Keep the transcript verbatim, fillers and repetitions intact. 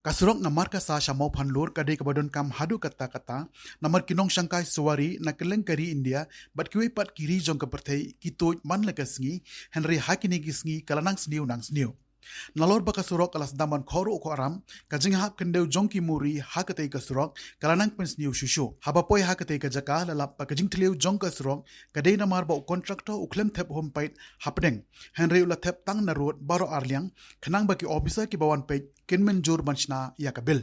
Ka surok na Markasa sha Mawphanlur ka dei kaba donkam haduh katta katta, namar ki nongshangkai suwari na kylleng ka ri India bad kiwei pat ki ri jong ka pyrthei ki tuid man la ka sngi, hynrei ha kine ki sngi ka la nang sniew nang sniew. Nalor ba ka surok ka la sdang ban khohruh khohram, ka jinghap khyndew jong ki muri ha katei ka surok ka la nang pynsniew shuh shuh. Haba poi ha katei ka jaka la lap ba ka jingthliew jong ka surok ka dei namar ba u kontraktor u khlem thep hum peit hapdeng, hynrei u la thep tang na rud baroh arliang, khnang ba ki ophisar kiba wan peit kin mynjur ban shna ïa ka bil.